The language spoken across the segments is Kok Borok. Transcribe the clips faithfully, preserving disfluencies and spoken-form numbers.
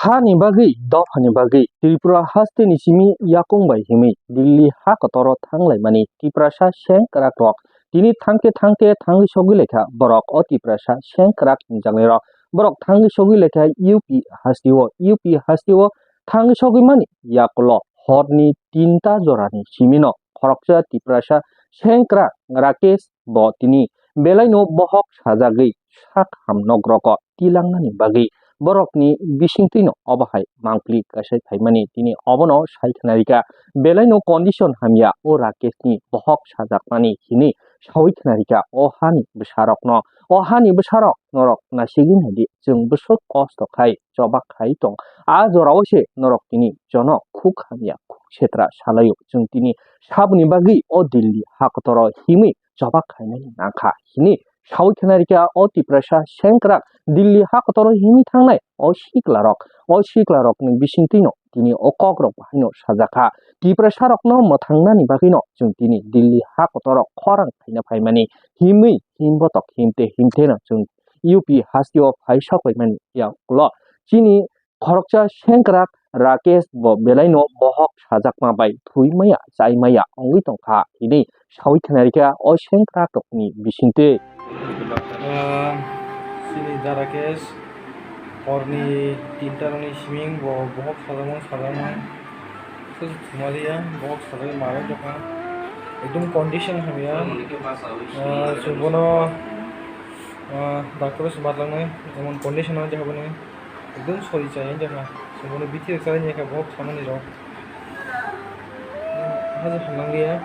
Hani bagwi, dophani bagwi Tripura hasteni simi yakung bai himwi Delhi ha kotoro thanglaimani Tiprasa sengkrakrok tini thangkhe thangkhe thangwi sogwi laikha borok o Tiprasa sengkrak hwnjaknairok. Borok thangwi sogwi laikha U P hasteo, U P hasteo thangwi sogwi mani yakulo horni tinta jorani simino khoroksa Tiprasa sengkrak Rakesh bo tini belaino bohok sajagwi sak ham nogrogo tilangnani bagwi borokni bisingtwino obo hai mangpili kasai phaimani tini obono sai khna rikha. Belaino condition hamya o Rakeshni bohok sajakmani hini saui khna rikha o hani bwsarokno. O hani bwsarok norok nasigwi naidi, chwng bwswk kosto khai choba khai tong. A jorao se norok tini jono khuk hamya khuk setra salaio. Chwng tini saboni bagwi o Delhi ha kotoro himwi choba khainai nangkha hini saui khna rikha o Tiprasa sengkrak Delhi ha kotoro himwi thangnai o siklarok. O siklarokni bisingtwino tini o kokrok haino sajakha. Tiprasarokno mwthangnani bagwino chwng tini Delhi ha kotoro khorang khaina phaimani himwi himbotok himte himteno chwng U P hasteo phai soklaimani yakulo chini khoroksa sengkrak Rakesh bo belaino bohok sajakma bai thwi maya chai maya wngwi tongkha hini saui khna rikha o sengkrakrokni bisingtwi. Ah, chini da Rakesh horni tinta rokni siming bo bohok sajakmani sajakmani. Thumaliya bohok sajagwi malai tongkha. Ekdom condition hamya. Ah, chwng bono, ah, doctor se matlangnai emon condition o jaboni. Ekdom sori chaya wngya kha. Chwng bono bithi rwksa wngya kha, bohok samani rok. Haja hamnang liya.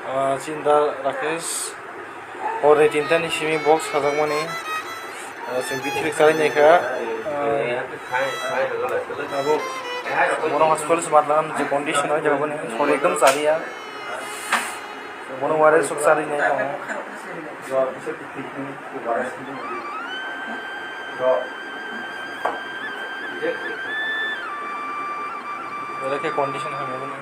Ah, chini da Rakesh, horni tinta ni simi box sajakmani. Ah, chwng bithi rwksa wngya kha. Ah, abo bono hospital se matlagan je condition o jaboni, sori ekdom chaliya. Bono ware sok chari nai tongo. Ore khe condition hamya boni.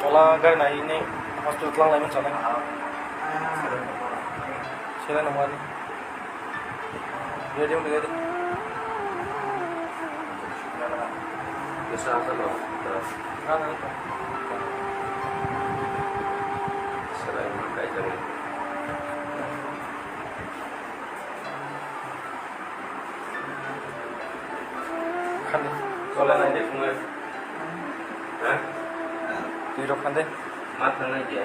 Tola gari nai hini hospital tlang lai mani sanai. Sila nungwani. Ready, ready. Khande. Chole nai de phungo. Ha? Twi rok khande. Ma thangnai de.